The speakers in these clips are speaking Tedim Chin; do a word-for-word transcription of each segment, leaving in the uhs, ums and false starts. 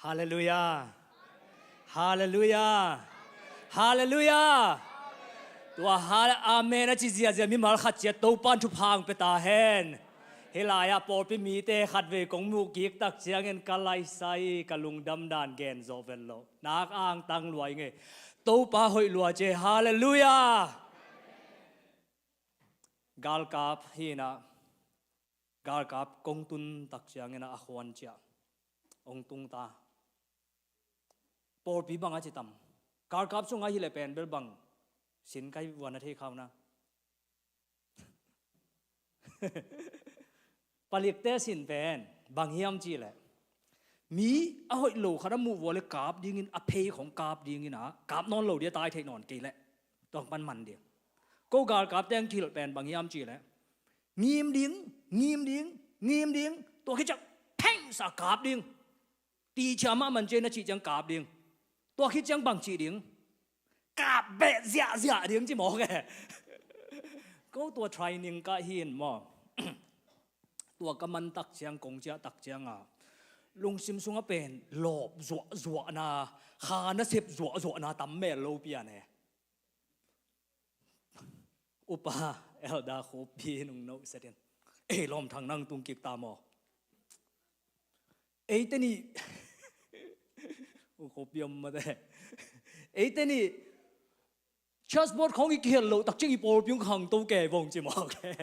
Halleluiah. Halleluiah. Halleluiah. Tua hal amen a ci ziazia mimal khat ciat Topan thupha hong pia ta hen. Hih lai-ah pawlpi mite khatvei kong muh kik tak ciangin ka laisai, ka lungdam dan gen zawh vet lo. Nak angtang lua ing ei. Topa hoih lua ci. Halleluiah. Galkap hi inah, galkap kong tun tak ciangin ah a khuan ciah hong tung ta. Pawlpi bang a ci tam? Galkap sungah hi leh pen bel bang sin kai vuan a thei khau na. Palikte sin pen bang hiam cih leh, mi a hoih lo khat a muh vua leh kap dingin, a phei khong kap dingin ah, kap nawn lo dia tai theih nawn kei leh tua pan man ding. Ko galkapte ang kilh pen bang hiam cih leh, ngim ding, ngim ding, ngim ding. Tua khit ciang pheng sa kap ding. Ti cia mah man ciai na cih ciang kap ding. Tua khit ciang bang cih ding? Kap beh ziahziah ding ci mawk e. Ko tua training kah hi in maw. Tua ka man tak ciang, kong ciah tak ciang a, lungsim sungah pen lawp zuahzuahna, kha nasep zuahzuahna tam mel lo pian e. Upa Elder Khup Pi nung no setin, ei lawm thang nang tung kik ta maw? Eite nih, u Khup Pi om mate. Eite nih church board khawng i kihel loh tak ciang i pawlpi hong khangto kei vong ci mawk e.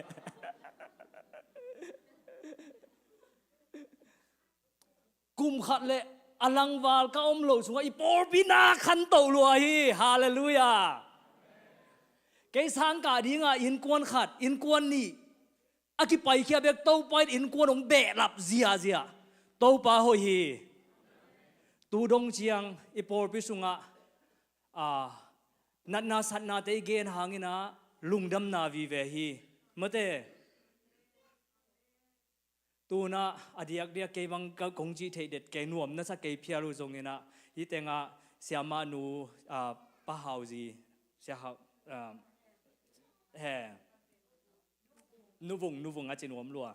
Kum khat le a langval ka om loh sungah i pawlpi na khantoh lua hi. Halleluiah. Kei sangkah dingah innkuan khat, innkuan nih a kipaikhia bek Topa in innkuan hong behlap ziahziah. Topa hoih hi. Tu dong ciang i pawlpi sungah, a, natna satnate i gen hangin ah lungdamna vive hi. Mate, tu-in ah a diakdiak kei bang ka kong cih theih det kei, nuam na sa kei phial uh zongin ah, hih tengah siamah nu, a, Pa Hau zi, Sia Hau, a, he, Nu Vung, Nu Vung a ci nuam lua.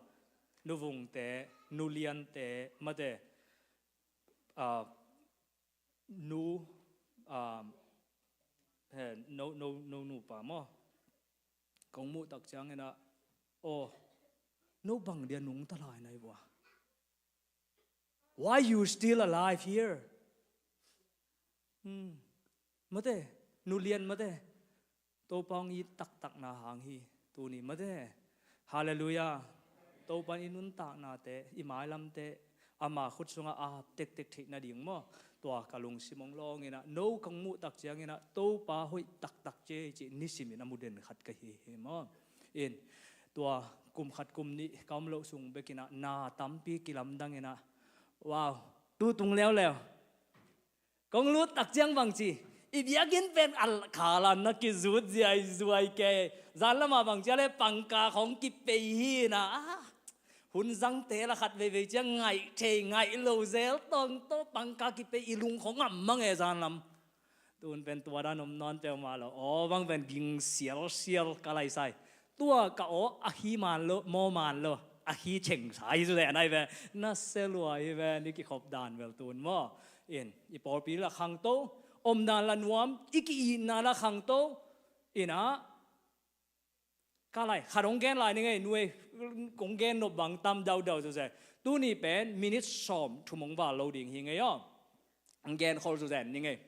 Nu Vungte, Nu Liante, mate, a, nu, a, he, no, no, no nupa maw. Kong muh tak ciangin ah, aw, no bang dia nungta lai na hi vua? Why you still alive here? Hmm. Mate, Nu Lian mate. Topa hong it taktakna hang hi tuni mate. Halleluiah. Topa in i nuntaknate, i mailamte ama khut sungah a ap tektek theih nading maw. Tua ka lungsim hong lawngin ah, no kong muh tak ciangin ah Topa hoih taktak ci ei cih nisimin a mu den khat ka hi hi maw. In, tua kum khat kum nih ka om loh sung bekin ah na tampi kilamdangin ah, wow, tu tung leuleu. Kong lut tak ciang bang ci, i biakinn pen a khalah na kizut ziaizuai kei. Zan lamah bang cia le pangka khong kipei hi na. Ah, hun zangte la khat veivei ciang ngaih thei ngaih lo zel tawng tawh pangka kipei i lung khong ngam mang e zan lam. Tun pen tua dan om nawn peuhmah lo. Aw bang pen ging sialsial ka laisai. Tua ka aw a khi man lo, maw man lo, a khi cheng sa hi zuzeh nai ve. Na se lua hi ve, ni kikhop dan vel tun maw. In, i pawlpi la khangto, omdan la nuam, i ki-itna la khangto. Inah, ka lai, khat hong gen lai ni ngei, nuai, kong gen nop bang tam daudau zuzeh. Tuni pen minute sawm thum hong val lo ding hi ngei aw. Ang gen khol zu zen ning ei.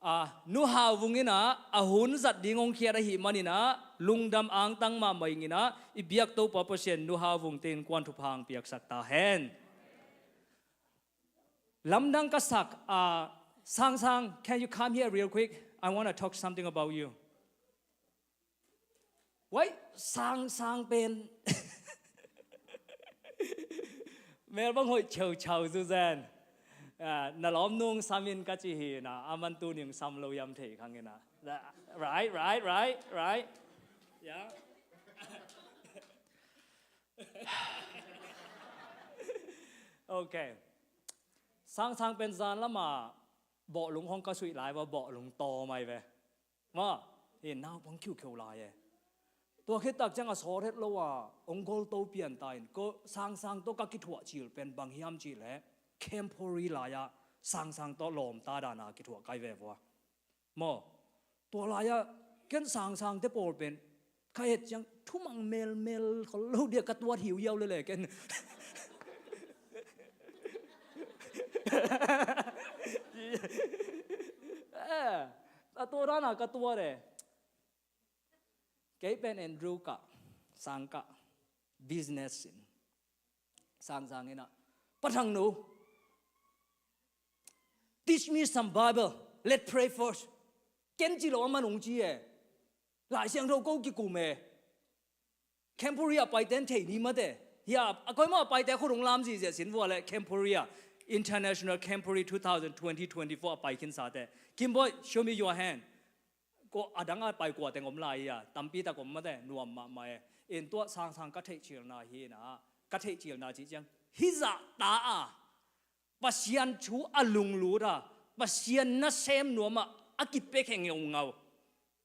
A, Nu Hau Vung inah a hun zat ding hong khiat ahih man inah lungdam angtang mahmah ing inah i biak Topa Pasian Nu Hau Vung te innkuan thupha hong piaksak ta hen. Lamdang ka sak, a, Sang Sang, can you come here real quick? I want to talk something about you. Wai, Sang Sang pen mel bang hoih cheuchau zu zen. A, na lawm nung sam in ka ci hi na, a man tu ning sam lo yam thei khang in a. Right, right, right, right. Yeah. Okay. Sang Sang pen zan lama bawhlung hong ka suih lai va, bawhlung taw mai ve. Maw, hi naupang khiukheu lai e. Tua khit tak ciang a sawt het lo a hong gol to pian ta in, ko Sang Sang tawh ka kithuah cil pen bang hiam cih leh, Kempori lai-ah sangsang tawh lawmta dana kithuah kai ve vua. Maw, tua lai-ah ken sangsangte pawl pen ka et ciang thumang melmel khol lo dia ka tuat hiuhiau lele ken. Eh, a tua dana ka tuat e. Kei pen Andrew kah, sang kah, business in. Sangsang inah, Pa Thang Nu, teach me some Bible. Let's pray first. Ken ci lo a man ung ci e. Lai Siangtho ko kikum e. Cambodia paite in thei ni mate. Hia, a koimah a paite khut ung lam zizia sin vua le Cambodia, International Cambodia two thousand twenty twenty-four a pai khinsate. Kimboy, show me your hand. Ko a dang a pai kua teng om lai a, tampi tak om mate, nuam mahmah e. In tua sangsang ka theihcilna hi inah, ka theihcilna cih ciang, hih zahta a Pasian thu a lunglut a, Pasian nasem nuam a, a kipia khe ngeungau.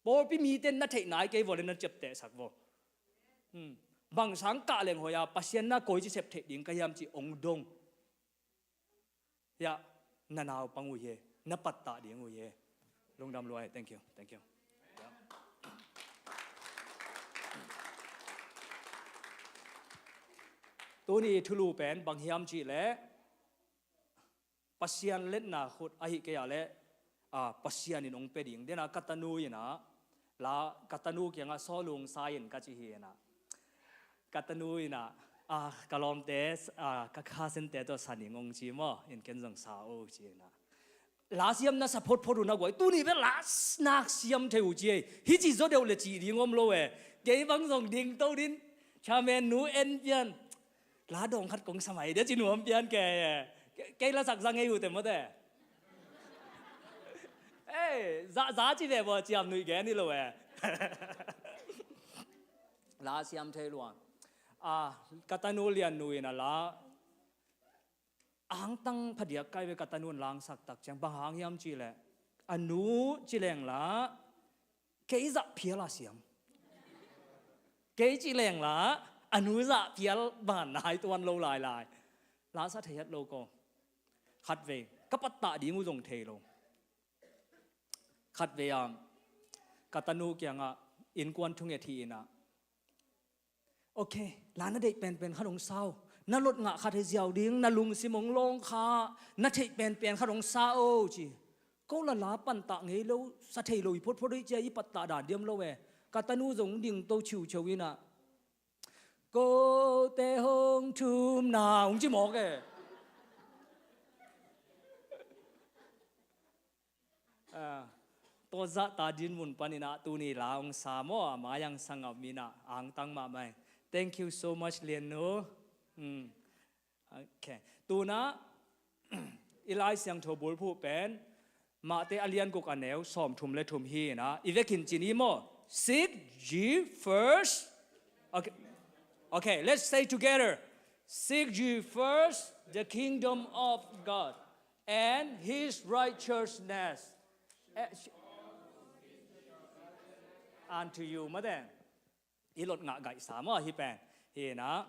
Pawlpi mite na theih nai kei vua le na ciaptehsak vua. Hmm. Bang sang kah leng hoih a, Pasian na koici sep theih ding ka hiam cih ong dong. Hiah, na naupang uh hi e, na pattah ding uh hi e. Lungdam lua e, thank you, thank you. Tuni thulu pen bang hiam cih leh, Pasian letna khut ahi kei a leh, a, Pasian in ong pia ding. Dena ka tanu inah, la ka tanu kiangah sawlung sa in ka ci hi inah. Ka tanu inah, a, ka lawmte, a, ka kha sente tawh sa ning ong ci maw, in ken zong sa o ci inah. La siam na sa photphot uh na guai, tuni ve la s-, nak siam thei uh ci ei. Hih ci zaw deuh le cih ding om lo e. Kei bang zong ding to din, chairman nu en pian. La dawng khat kong sa mai dia ci nuam pian kei e. Kei, kei la sak za ngei uh te mawte. Ei, za, za ci ve baw ciam nuih gen hi lo e. La siam thei lua. A, ka tanu Lian Nu in a la angtang phadiak kai ve, ka tanu in langsak tak ciang bang hang hiam cih leh, a nu ci leng la kei zah phial a siam. Kei ci leng la a nu zah phial ban nai tuan lo lailai. La sa thei het lo ko. Khatvei ka pattah ding uh zong thei lo. Khatvei a ka tanu kiangah innkuan thunget hi inah, okay, la na deih penpen khat hong sa o. Na lot ngah khat hi ziau ding, na lungsim hong lawng kha, na theih penpen khat hong sa o ci. Ko la la pantah ngei lo, sa thei lo hi photphot hi cia, i pattah dan diam lo e. Ka tanu zong ding to ciuciau inah, kote hong thumna hong ci mawk e. Ah, tua zahta din mun panin ah tuni la hong sa maw, a mai ang sangam inah angtang mahmah ing. Thank you so much, Lian Nu. Hmm. Okay. Tunah i Lai Siangtho bulphuh pen Mate a lian guk a neu sawmthum le thum hi inah, i vekin ci ni maw. Seek ye first. Okay. Okay, let's say together. Seek ye first the kingdom of God and his righteousness. Eh, sh-, unto you, mate. I lot ngah gaihsa maw hih pen. Hi inah.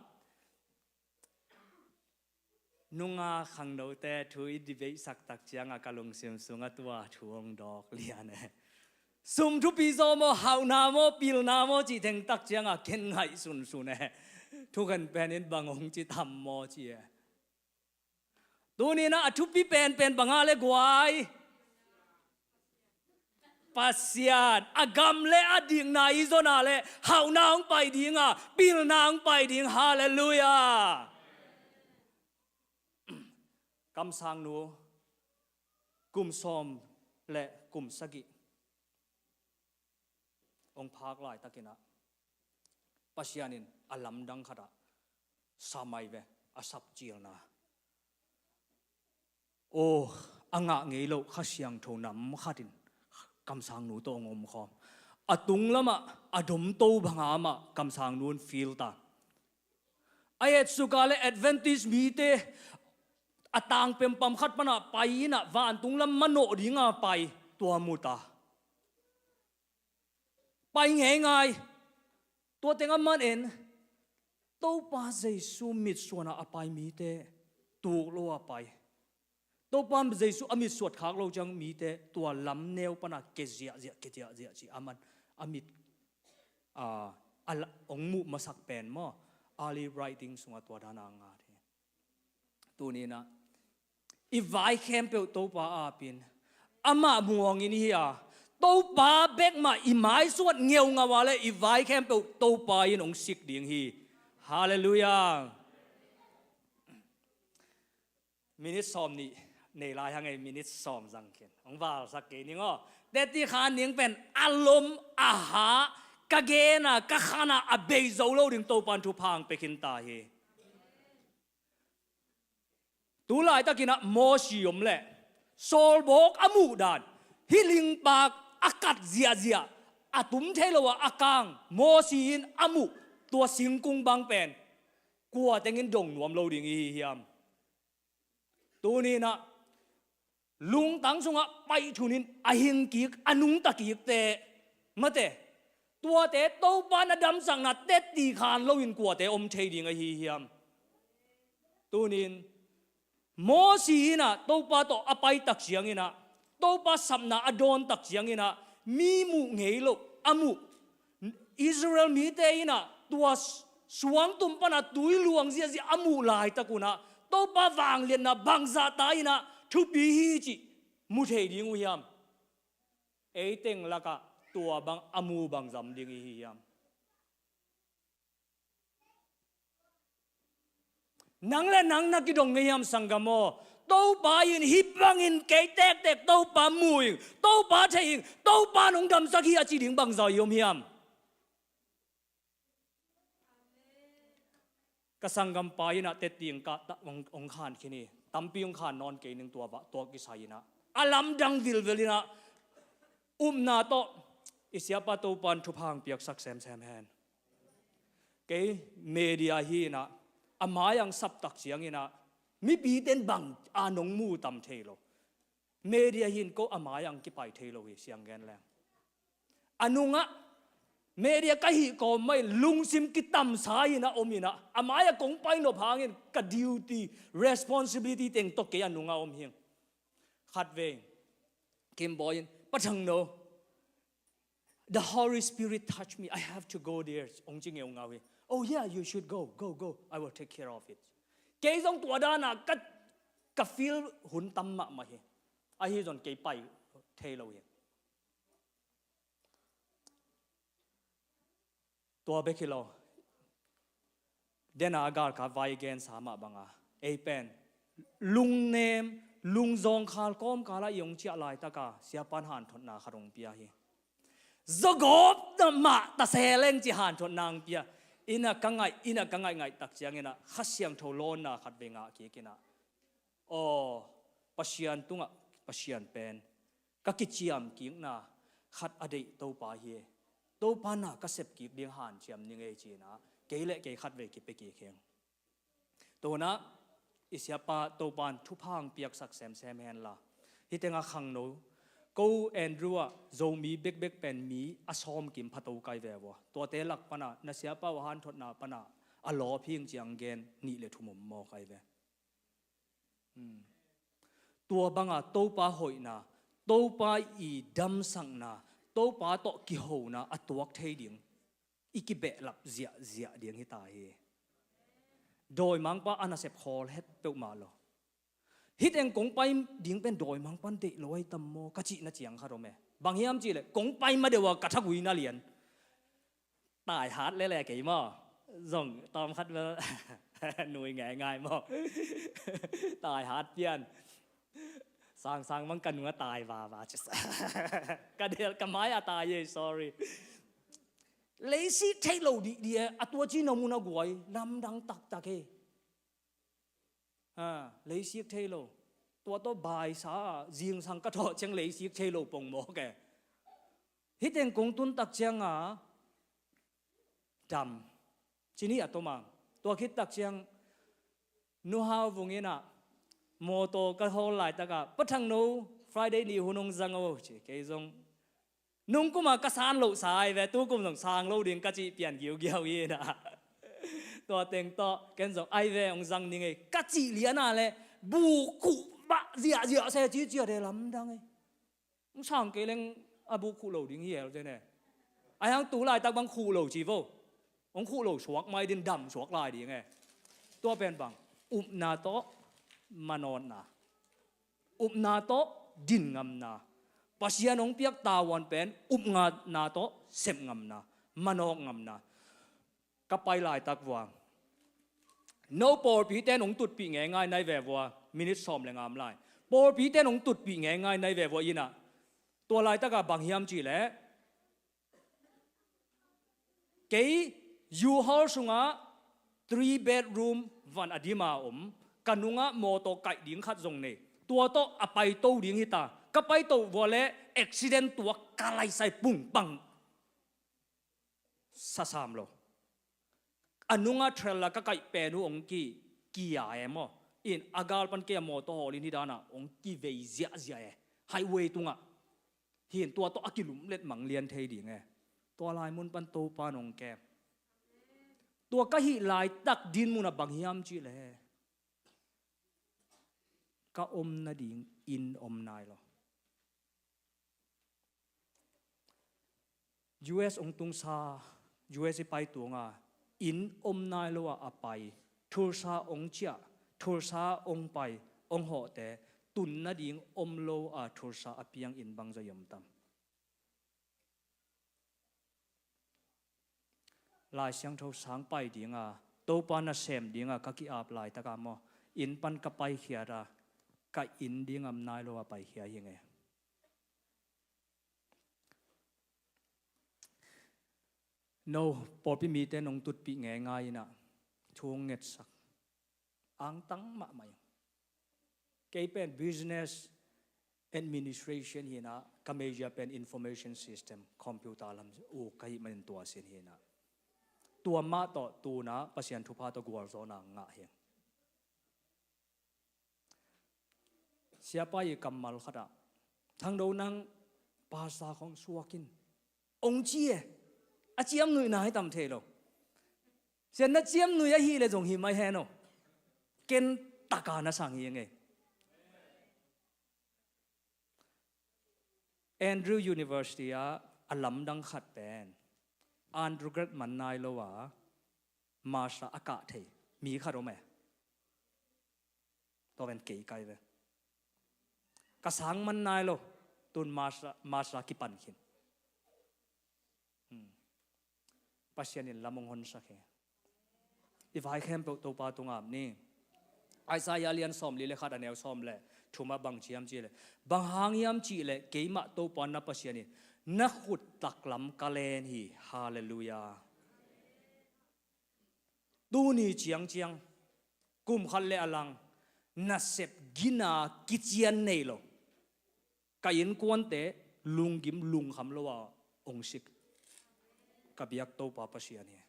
Nunga khangnote thu i debate sak tak ciangah ka lungsim sungah tua thu hong dawk lian e. Sum thupi zaw maw, hauhna maw, pilna maw cih theng tak ciangah ken ngaih sunsun e. Thukhen pen in bang hong ci tam maw ci e. Tuni inah a thupi penpen bang a le guai. Pasian, a gam le a dikna i zon a le hauhna hong pai ding a, pilna hong pai ding. Halleluiah. Kamsang nu kum sawm le kum sagih hong phak laitakin ah Pasian in a lamdang khatah sa mai ve, a sapcilna. Aw, a ngah ngei loh Kha Siangtho nam khatin kamsang nu tawh hong omkhawm. A tung lamah a domto banga amah kamsang nu in feel ta. A etsuk a le Adventist mite a tang pempam khat panah pai inah vantung lam manawh dinga pai, tua mu ta. Pai ngeingai. Tua teng a man en, Topa Jesu mitsuanah a pai mite tuk lo a pai. Topa Jesu a mit suat khak lo ciang mite tua lam neu pana ke ziahziah, ke ziahziah ci a man a mit, a, a la, hong muh masak pen maw? Early writing sungah tua dana ngat hi. Tuninah i vai khempeuh Topa apin amah muangin hi a, Topa bekmah i maisuat ngeungau a le i vai khempeuh Topa in hong sik ding hi. Halleluiah. Minit sawm nih nei lai hang ei, minit sawm zang khin hong valsak kei ning aw. Teti khan ning pen a lom a ha ka gena ka khana a bei zo lo ding Topan thupha hong pia khin ta hi. Tu laitakinah Mosi om le sawlbawk a muh dan, hi lingpak a kat ziahziah, a tum thei lo a a kang Mosi in a muh tua singkung bang pen kua tengin dong nuam lo ding i hi hiam? Tuninah lungtang sungah paih thunin a hing kik, a nungta kikte mate, tuate Topa na damsakna teti khan loin kuate om thei ding a hi hiam? Tunin Mosi inah Topa tawh a paitak cianginah, Topa sapna a dawntak cianginah mi muh ngei lo a muh Israel mite inah tua suangtum pana tui luang ziahziah a muh laitak unah Topa vangliatna bangzahta inah thupi hi cih mu thei ding uh hiam? Eiteng lakah tua bang a mu bangzah ding i hi hiam? Nang le nang na kidong ngei hiam sanggam aw? Topa in hih bangin kei tektek Topa mu ing, Topa thei ing, Topa nong damsak hi a ci ding bangzah i om hiam? Ka sanggampa inah teti hong khan khin hi. Tampi hong khan nawn kei ning tua vah tuak kisai inah a lamdang vilvel inah upna tawh i siapa Topan thupha hong piaksak semsem hen. Kei media hi inah a mai ang saptak cianginah mipiten bang a nong mu tam thei lo. Media hin ko a mai ang kipai thei lo hi siang gen leng. A nungah media ka hih kawm mah in lungsim kitamsa inah om inah a mai a kong pai nop hangin ka duty, responsibility teng tawh kei a nungah om hing. Khatvei Kimbawi in, Pathang no, the Holy Spirit touch me. I have to go there. Hong ci ngeungau hi. Oh yeah, you should go. Go, go. I will take care of it. Kei zong tua dana ka, ka feel hun tam mahmah hi. Ahi zong kei pai thei lo hi. Tua bek hi lo. Dena a galkap vai gensa mah banga ei pen lungnem, lungzawngkhal kawmkala i hong ciah laitaka siapan hanthotna khat hong pia hi. Zogawp na mah tase leng ci hanthotna hong pia. Ina ka ngaih, ina ka ngaih ngaihtak ciangina Kha Siangtho lawnna khat vei ngah kikina, aw, Pasian tungah Pasian pen ka kiciam kikna khat a deih Topa hi. Topa na ka sep kik ding hanciam ning ei cina kei le kei khat vei kipia kik heng. Tuna i siapa Topan thupha hong piaksak semsem henla. Hitenga khangno ko Andrew ah Zomi bekbek pen mi a sawm kim phato kai ve vua. Tuate lak pana na siapa uh a hanthotna pana a lawp hing ciang gen nih le thum om maw kai ve. Tua banga Topa hoihna, Topa i damsakna, Topa tawh kihona a tuak thei ding i kibehlap ziahziah ding hita hi. Dawimangpa a nasep khawl het peuhmah lo. Hiteng kong pai ding pen dawimangpan deih lo ai tam maw ka cihna ciang khat om e. Bang hiam cihleh kong pai ma deuh a ka thagui na lian. Taihat lele kei maw? Zong tawm khat bel nui ngaingai maw? Taihat pian. Sangsang mang ka nunga tai vava cis. Ka del ka mai a tai ei, sorry. Leisik thei lo dih dih e, a tua ci na mun a guai lamdang taktak e. Leisik thei lo. Tua tawh baisa a zingsang ka thawh ciang leisik thei lo pongmawk e. Hiteng kong tuntak cianga dam cini a tomang. Tua khittak ciang nuhau vungina mawtaw ka hawl laitaka Pathang no Friday ni hun hong zang o ci kei zong. Nungkuma ka san loh sa ai ve, tukum zong sang lo ding ka cih pian giugiau hi na. Tua teng tawh ken zong ai ve hong zang ning ei ka cih liana le bu khuh bah ziahziah se ci ciat e, lamdang e. Hong sang kei leng a buk khuh lo ding hi el te ne. A hiang tu laitak bang khuh lo ci vo. Hong khuh lo suak mai din dam suak lai ding e. Tua pen bang, upna tawh manawtna, upna tawh din ngamna. Pasian hong piak tavuan pen upngatna tawh sep ngamna, manawk ngamna. Ka pai laitak vua, no pawlpite nong tutpih ngeingai nai ve vua, minit sawm le nga om lai. Pawlpite nong tutpih ngeingai nai ve vua inah, tua laitaka bang hiam cihleh, kei U-Haul sungah three bedroom van a dima om, ka nungah mawtaw kaih ding khat zong nei. Tua tawh a paito ding hita. Ka paito vua le accident tuak ka laisai pungpang. Sasam lo. A nungah trailer ka kaih pen uh hong ki, kia e maw. In a gal pan kei a mawtaw hawlin hi danah hong kivei ziahziah e. Highway tungah. Hin tua tawh a kilumlet mang lian thei ding e. Tua lai mun pan Topa nong kem. Tua ka hih laitak din munah bang hiam cihleh, ka om nading inn om nai lo. U S hong tungsa, U S i pai tunga inn om nai lo ah a pai, Tulsa hong ciah, Tulsa hong pai, hong hawhte, tun nading om lo a Tulsa a piang inn bang zong om tam. Lai Siangtho sang pai dinga, Topa nasem dinga ka ki-ap laitaka maw, inn pan ka paikhiat a, ka inn ding om nai lo a paikhia hi nge. No, pawlpi mite nong tutpih ngeingai inah, thu hong ngetsak. Angtang mahmah ing. Kei pen business administration hinah, ka major pen information system, computer lam uh ka hih manin tua sin hinah. Tua mah tawh tuna Pasian thupha tawh gualzawhna ngah hi. Siapa i kammal khatah, Thangdo nang pastor khong suakin hong ci e. A ciamnuihna hi tam thei lo. Sian na ciamnuih ahih leh zong hi mai hen aw. Ken taka na sang hi ngei. Andrew University ah a lamdang khat pen undergrad man nai lo a master a kah thei mi khat om e. Tua pen kei kai ve. Ka sang man nai lo, tun master, master kipan khin. Hmm. Pasian in lam hong honsak hi. I vai khempeuh Topa tungah ap ni. Isaiah lian sawmli le khat a neu sawm le thumah bang ci hiam cihleh, bang hang hiam cihleh keimah Topa na Pasian in na khut taklam ka len hi. Halleluiah. Tuni ciangciang kum khat le a lang nasep gina kician nei lo ka innkuante lunggim lungkham lo a hong sik ka biak Topa Pasian hi.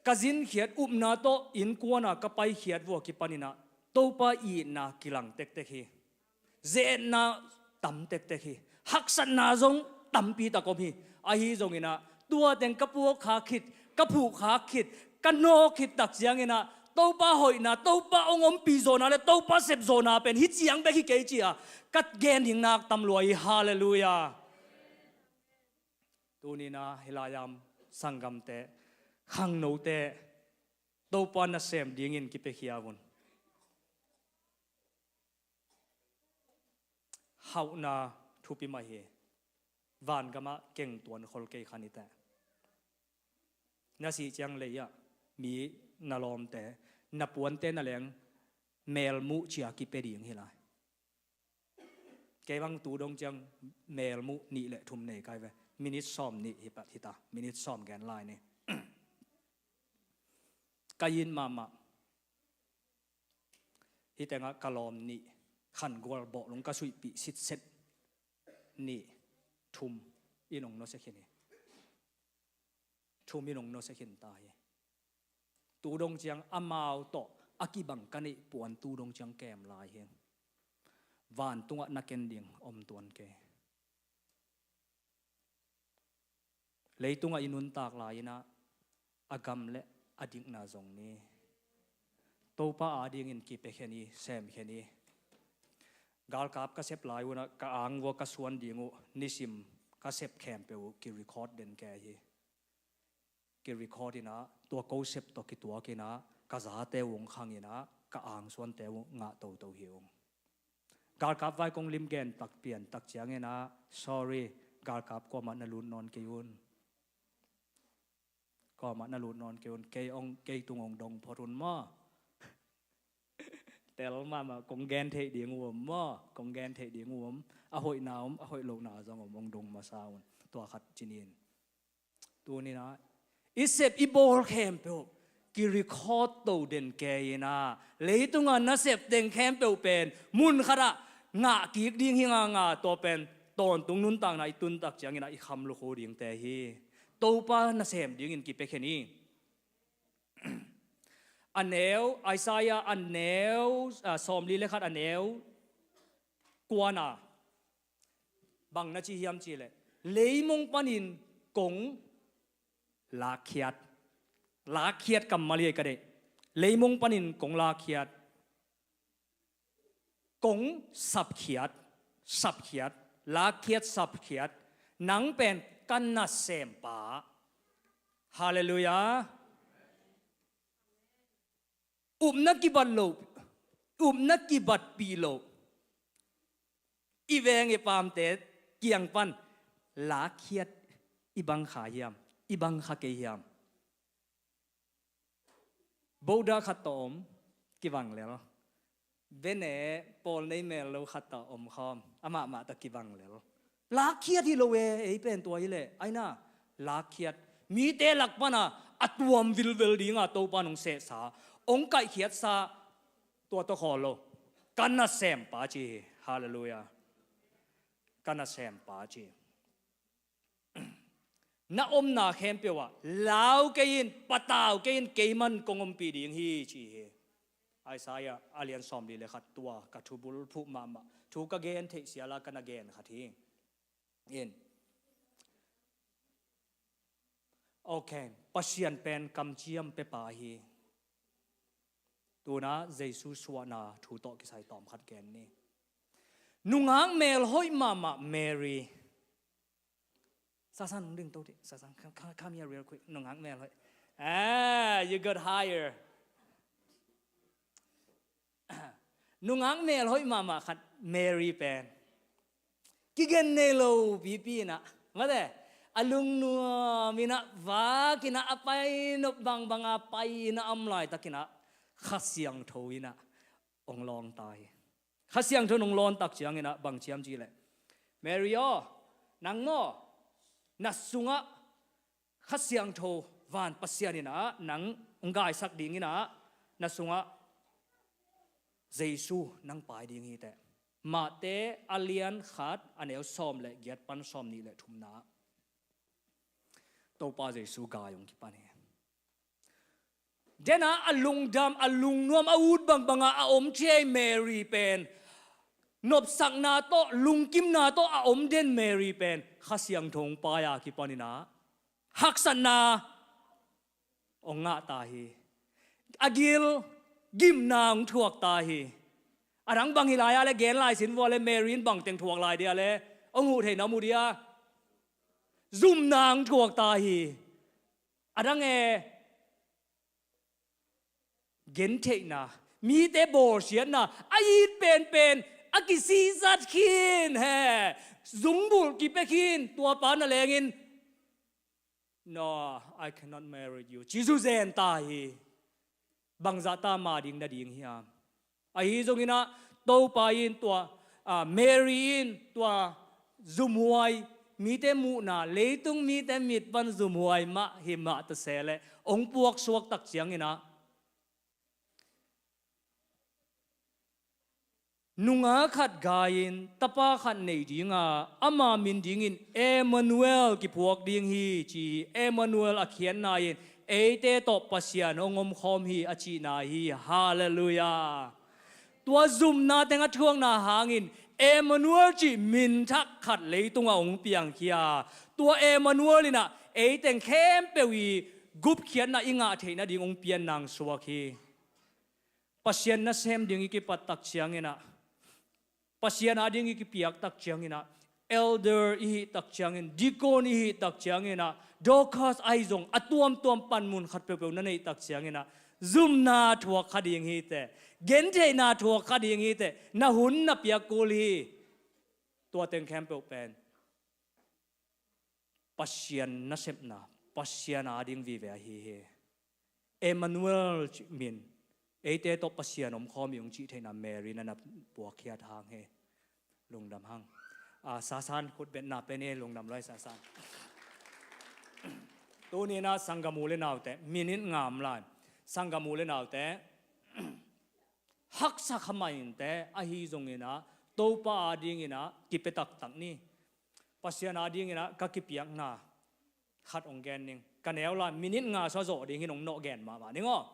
Ka zinkhiat upna tawh innkuana ka paikhiat vua kipaninah Topa itna kilang tektek hi. Ze-etna tam tektek hi. Haksatna zong tampi tak om hi. Ahi zonginah tua teng ka puak khak khit, ka phuh khak khit, ka nawk khit tak cianginah Topa hoihna, Topa hong ompih zawhna le Topa sep zawhna pen hih ciang bek hi kei ci-a ka gen ding nak tam lua hi. Halleluiah. Tunina hilaiam sanggamte, khangnote, Topa nasem dingin kipiakhia un. Hauhna thupi mah hi. Vangamah kengtuan khol kei kha ni teh. Na sih ciang lei-ah mi na lawmte, na puante na leng melmuh cia kipia ding hi lai. Kei bang tu dong ciang melmuh nih le thum nei kai ve. Minit sawm nih hi pat hita. Minit sawm gen lai ni. Ka it mahmah. Hih tengah ka lawm nih khangual bawhlung ka suihpih sitset nih thum in hong nusia khin hi. Thum in hong nusia khin ta hi. Tu dong ciang amau tawh a kibang ka neih puan tu dong ciang kem lai hi. Vantungah na ken ding om tuan kei. Leitungah i nuntak lai-inah a gam le a dikna zong ni. Topa adingin kipia khen hi, sem khen hi. Galkap ka sep lai unah ka ang vua ka suan ding uh nisim ka sep khempeuh uh ki-record den kei hi. Ki-record inah tua ko sep tawh kituak inah ka zate uh hong khang inah ka angsuante uh ngah toto hi ung. Galkap vai kong lim gen tak pian tak ciang inah, sorry, galkap kuamah na lut nawn kei un. Kuamah na lut nawn kei un, kei hong, kei tung hong dong phot un maw. Tel mahmah, kong gen theih ding uh om maw, kong gen theih ding uh om. A hoihna om, a hoih lohna zong om, hong dong masa un. Tua khat cinin. Tuninah i sep i bawl khempeuh ki-record to den kei inah, leitunga na sep teng khempeuh pen mun khatah ngah kik ding hi nganga, tua pen tawntung nuntakna i tuntak cianginah i kham lukhu dingte hi. Topa nasem dingin kipia khen hi. A neu, Isaiah a neu, ah, sawmli le khat a neu kuana bang na ci hiam cihleh, leimong panin kong lakkhiat. Lakkhiat kammal hi ka deih. Leimong panin kong lakkhiat. Kong sapkhiat, sapkhiat, lakkhiat, sapkhiat. Nang pen ka nasempa. Halleluiah. Upna kibat lo, upna kibatpih lo i veng i paamte kiang pan lakkhiat i bang kha hiam, i bang kha kei hiam? Boda khat tawh om, kibang lel. Bene pawl nei mel lo khat tawh om khawm, amah mah tawh kibang lel. Lakkhiat hi lo e, ei pen tua hi leh, aina, lakkhiat. Mite lak pana a tuam vilvel dinga Topa nong sehsa, hong kaihkhiatsa, tua tawh khawl lo. Ka nasempa ci hi. Halleluiah. Ka nasempa ci hi. Na omna khempeuh ah lau kei in, patau kei in, keiman kong ompih ding hi ci hi. Isaiah a lian sawmli le khat tua ka thubul phuh mahmah, thu ka gen theih siala ka na gen khat hi. In. Ok, Pasian pen kamciam pepa hi. Tuna Jesu suahna thu tawh kisai tawm khat gen ni. Nungak melhoih mahmah Mary. Sasan, nung ding to dih. Sasan, come, come, come here real quick. Nungak melhoih. Ah, you got higher. Nungak melhoih mahmah khat Mary pen. Kigen nei lo pipi inah. Mate, a lungnuam inah, vak inah, a pai nop bangbanga pai inah, a om laitak inah Kha Siangtho inah hong lawng ta hi. Kha Siangtho in hong lawn tak cianginah bang ci hiam cihleh, Mary aw, nang maw, na sungah Kha Siangtho van Pasian inah nang hong gaisak dinginah na sungah Jesu nang pai ding hi teh. Mate a lian khat a neu sawm le giat pan sawm nih le thumna Topa Jesu gai hong kipan hi. Dena a lungdam, a lungnuam, a ut bangbanga a om thei Mary pen, nopsakna tawh, lungkimna tawh a om den Mary pen Kha Siangtho hong pai a kipaninah haksatna hong ngah ta hi. A gil gimna hong thuak ta hi. A dang bang hi lai a le gen lai sin vua le Mary in bangteng thuak lai dia le hong huh theih na mu dia. Zumna hong thuak ta hi. A dang e, gentheihna, mite bawlsiatna, a it penpen, a kisihsat khin he, zungbulh kipia khin, tuapa na lengin, "No, I cannot marry you," ci zuzen ta hi. Bangzah ta ma ding na ding hiam? Ahi zonginah Topa in tua, ah, Mary in tua zumhuai, mite muhna, leitung mite mit pan zumhuai mah hi mah ta se leh hong puaksuak tak cianginah nungak khat gai-in tapa khat nei dinga ama min dingin Emmanuel kiphuak ding hi ci hi. Emmanuel a khiatna in eite tawh Pasian hong omkhawm hi a cihna hi. Halleluiah. Tua zumna teng a thuakna hangin Emmanuel cih min thak khat leitungah hong piangkhia. Tua Emmanuel inah eiteng khempeuh i gupkhiatna i ngah theih nading hong pian nang suak hi. Pasian nasem ding i kipat tak ciangin ah, Pasian ading i kipiak tak ciangin ah, elder i hih tak ciangin, deacon i hih tak ciangin ah, Dorcas ahi zong a tuamtuam panmun khat peuhpeuh na neih tak ciangin ah, zumna thuak kha ding hi teh, gentheihna thuak kha ding hi teh, na hun na piak kul hi. Tua teng khempeuh pen Pasian nasepna, Pasian ading vive ahi hi. Emmanuel cih min, eite tawh Pasian omkhawm hi ung cih theihna Mary na na puakkhiat hang hi. Lungdam hang. Ah, Sasan khutbetna pen hi, lungdam lai Sasan. Tuni-in ah sanggam u le naute, minit nga om lai. Sanggam u le naute, haksa kha mah inteh, ahi zongin ah, Topa adingin ah, kipia taktak ni. Pasian adingin ah, ka kipiakna khat hong gen ning. Ka neu lai, minit nga sua zawh ding hi, nong nawh gen mahmah ning aw.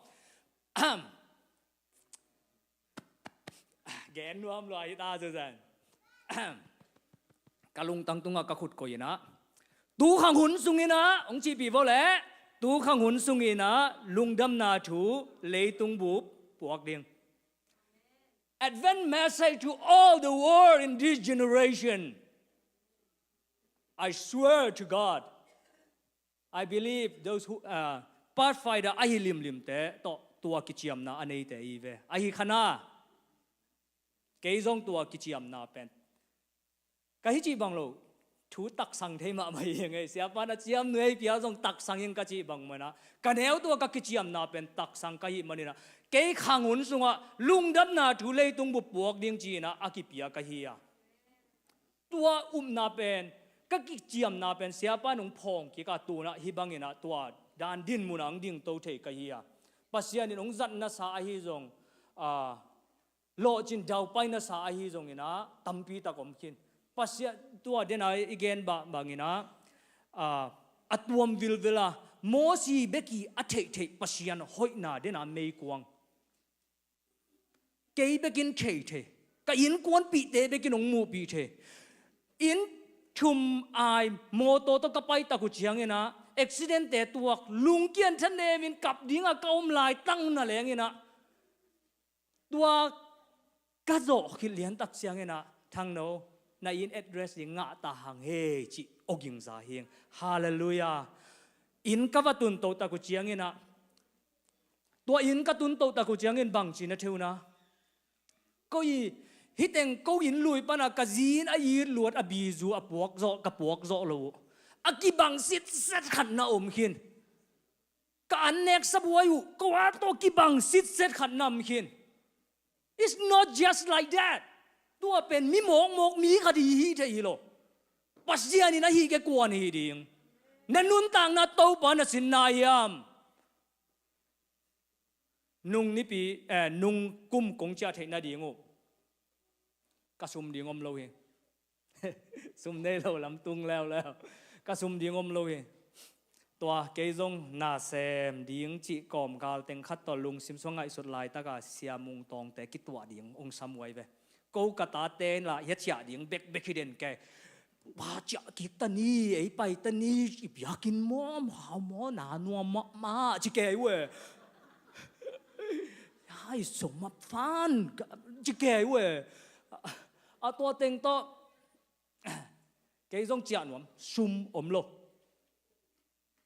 Gen nuam lua hi ta, Susan. Ka lungtang tungah ka khut koih in ah, tu khang hun sungin ah, hong cihpih vo leh, tu khang hun sungin ah, lungdamna thu leitung bup puak ding. Advent message to all the world in this generation. I swear to God, I believe those who, uh, Pathfinder ahi limlimte tawh tua kiciamna a neite i ve. Ahi kha na. Kei zong tua kiciamna pen ka hi cih bang lo, thu taksang thei mahmah hi ing ei. Siapa na ciam nuai pia zong taksang ing ka cih bang manin ah, ka neu tua ka kiciamna pen taksang ka hih manin ah, kei khang hun sungah lungdamna thu leitung bup puak ding ci-in ah a kipia ka hi a. Tua upna pen, ka kiciamna pen, siapa in hong phawng kik a, tu-in ah hih bangin ah tua dan din munah hong dingto thei ka hi a. Pasian in hong zatnasa ahi zong, ah, lawhcin daupai nasa ahi zongin ah tampi tak om khin. Pasian tua den a i gen bangin ah, ah, a tuam vilvel a, Mosi bek in a theihtheih Pasian hoihna den a meikuang. Kei bekin thei thei. Ka innkuanpihte bekin hong muhpih thei. Inn thum ai mawtaw tawh ka pai tak uh ciangin ah, accident-te tuak, lungkian thanem in kap dingah ka om laitang na lengin ah, tua ka zawh khit lian tak ciangin ah, Thangno, na inn address ding ngah ta hang hei cih aw gingza hi ing. Halleluiah. Inn ka va tunto tak uh ciangin ah, tua inn ka tunto tak uh ciangin bangci na thei uh na. Ko i, hih teng ko inn lui panah ka zi in a it luat a bizu a puak zawh, ka puak zawh lo uh. A kibang sitset khat na om khin. Ka an nek sabuai uh, ko a tawh kibang sitset khat na om khin. It's not just like that. Tua pen mi mawkmawk mi khat i hih theih hi lo. Pasian in a hih kei kuan hi ding. Na nuntakna Topa na sinna hiam? Nung nipi, eh, nung kum kong ciah theih nading uh, ka sum ding om lo hi. Sum nei lo lam tung leuleu. Ka sum ding om lo hi. Tua kei zong nasem ding cih kawmkal teng khat tawh lungsim sua ngaihsut laitaka Sia Mung Tawngte kituah ding hong sam uh ai ve. Ko ka tate in lah hia ciah ding bekbek hi den kei. Ba ciah kik ta ni, ei pai ta ni, i biakinn maw, hau maw, na nuam mahmah ci kei uh e. Ai, so much fun ci kei uh e. A tua teng tawh kei zong ciah nuam, sum om lo.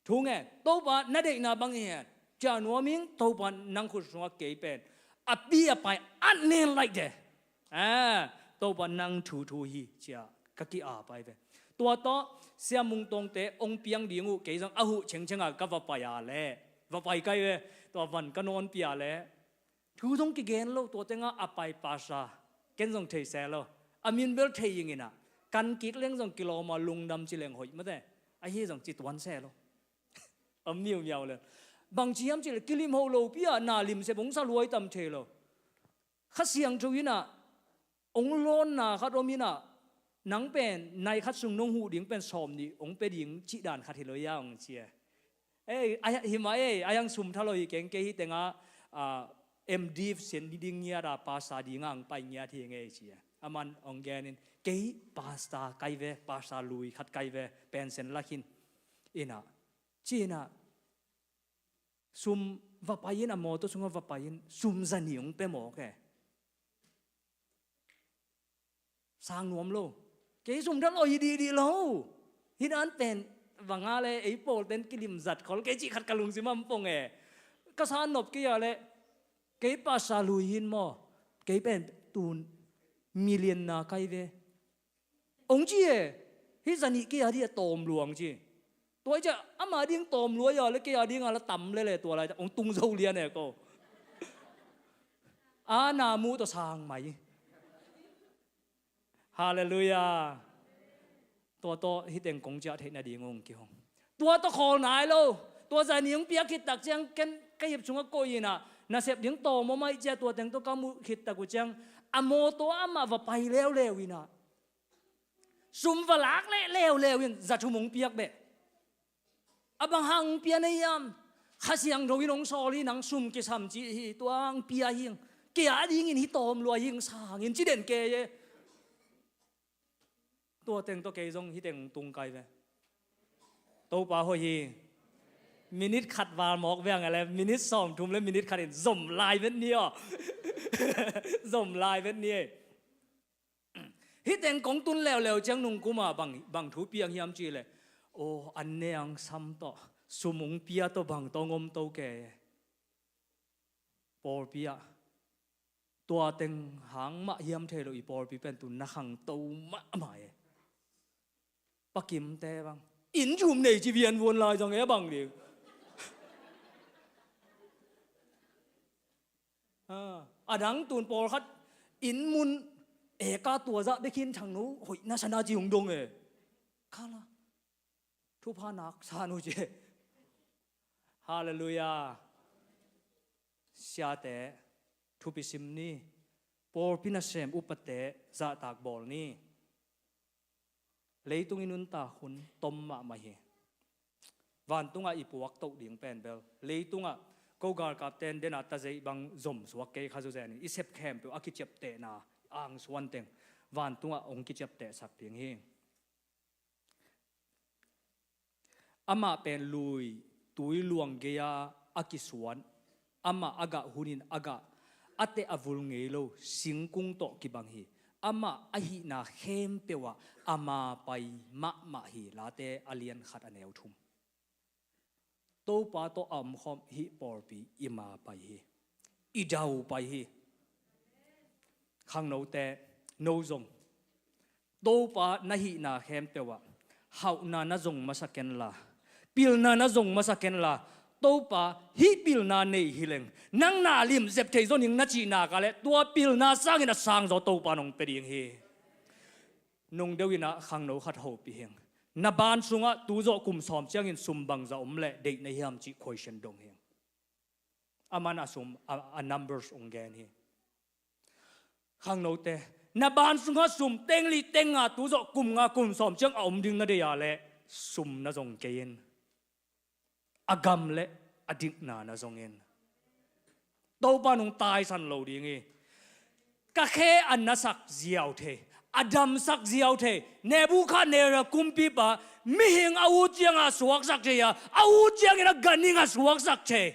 Thu ngen, Topa na deihna bang hi hen. Ciah nuam ing, Topa nang khut sungah kei pen a pi a pai a nen laih de. Ah, Topa nang thu thu hi, ci-a ka ki-ap ai ve. Tua tawh Sia Mung Tawngte hong piang ding uh, kei zong a huh cengceng a ka va pai a leh, va pai kai ve. Tua van ka nawnpi a leh, thu zong kigen lo, tua tengah a pai pastor, ken zong thei se lo. A min bel thei ing in ah, kan kik leng zong kilawm a, lungdam ci leng hoih mate. Ahi zong ci tuan se lo. Om miaumiau le. Bangci hiam cih leh kilim hoh lopi a, na limsep hong sa luai tam thei lo. Kha Siangtho in ah, hong lawnna khat om in ah, nang pen nai khat sung nong huh ding pen sawm nih hong pia ding cih dan khat hi lo ia hong ci e. Ei, a hi mah ei, a hiang sum tha lo hi keng, kei hi tengah, ah, M Div sin ding ngiat a, pastor dingah hong pai ngiat hi ngei ci e. Aman hong gen in, kei pastor kai ve, pastor lui khat kai ve, pension lak in, in ah, ci in ah, Sum va pai in, a mawtaw sungah va pai in, sum zanih hong pia mawk e. Sang nuam lo. Kei sum dang oi dihdih lo. Hih dan pen bang a le ei pawlten kilim zat khol kei cih khat ka lungsim ah pong e. Ka sa nop kei a le kei pasa lui hin maw, kei pen tun million na kai ve. Ong ci e. Hih zanih kei a dih a tawm luang ci. Tua i ciah ama ding tawm luai a le kei a ding a la tam lele tua lai ong tung zo lian e ko. A na mu tawh sang mai. Halleluiah. Tua tawh hih teng kong ciah theih nading ung kihong. Tua tawh khawl nai lo. Tua zanih ong piak khit tak ciang ken ka hip sungah koih inah nasep ding tawm om aih ciah tua teng tawh ka muh khit tak uh ciang a mawtaw amah va pai leuleu inah sum va lak leh leuleu in za thum ong piak beh. A bang hang pia na hiam? Kha Siangtho in hong sawl hi, nang sum kisam ci hi, tua hang pia hi. Kei a dingin hi tawm lua hi, hong sang in ci den kei e. Tua teng tawh kei zong hi teng tung kai ve. Topa hoih hi. Minit khat val mawk ve ang a le minit sawmthum le minit khat in zom lai vet ni aw. Zom lai vet ni e. Hih teng kong tun leuleu ciang nungkum a bang, bang thu piang hiam cih leh, aw, an ne ang sam tawh sum ung pia tawh bang tawh ong om to ke. Pawlpi ah tua teng hang mah hiam thei lo i pawlpi pen tun na khangto mahmah e. Pakimte bang inn zum nei ci vianvuan lai zong e bang ding. A dang tun pawlkhat inn mun eka tua zah bek hin thangno hoih na sana ci hong dong e. Khala thupha nak san uh ci. Halleluiah. Siate, thupi sim ni. Pawlpi nasem upate zahtak bawl ni. Leitung i nuntak hun tom mahmah hi. Vantungah i puak toh ding pen bel leitungah ko galkapten dena tazeih bang zom suak kei kha zuzen in i sep khempeuh a kiciaptehna angsuan teng vantungah hong kiciaptehsak ding hi. Amah pen lui tui luang gei-a a kisuan, amah a gah hunin a gah a teh a vul ngei lo singkung tawh kibang hi. Amah a hihna khempeuh ah a ma pai mahmah hi. Late a lian khat a neu thum. Topa tawh a omkhawm hih pawlpi i ma pai hi. I dau pai hi. Khangnote, no zong Topa na hihna khempeuh ah hauhna na zong masa kenla, pilna na zong masa kenla, Topa hih pilna nei hileng nang na limzep thei zo ning na cihna ka leh tua pilna sangin a sangzaw Topa nong pia ding hi. Nung deuh inah khangno khat hopih hing. Na ban sungah tuzawh kum sawm ciangin sum bangza om leh deih na hiam cih question dong hing. Aman a sum a, a numbers ong gen hi. Khangnote, na ban sungah sum tengli tenga tuzawh kum nga kum sawm ciang a om ding na deih a leh sum na zong kei in. A gam le a dikna na zong in. Topa nong taisan lo ding hi. Ka khe a nasak ziau thei, a damsak ziau thei, Nebukhadnezar kumpipa mihing a ut ciangah a suaksak thei a, a ut ciangin a ganhing a suaksak thei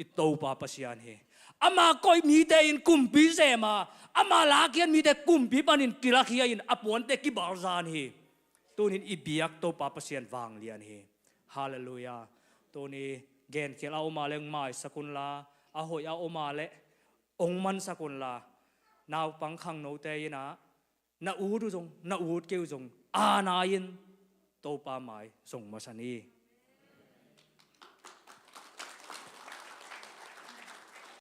i Topa Pasian hi. Ama koih mite in kumpi sem a, ama lakkhiat mite kumpi panin kilakhia in a puante kibalzan hi. Tunin i biak Topa Pasian vanglian hi. Halleluiah. Tuni genkhial a om a leh ong maisak unla, a hoih a om a leh ong mansak unla, naupang khangnote inah na ut uh zong, na ut kei uh zong, a nai-in Topa mai zong masa ni.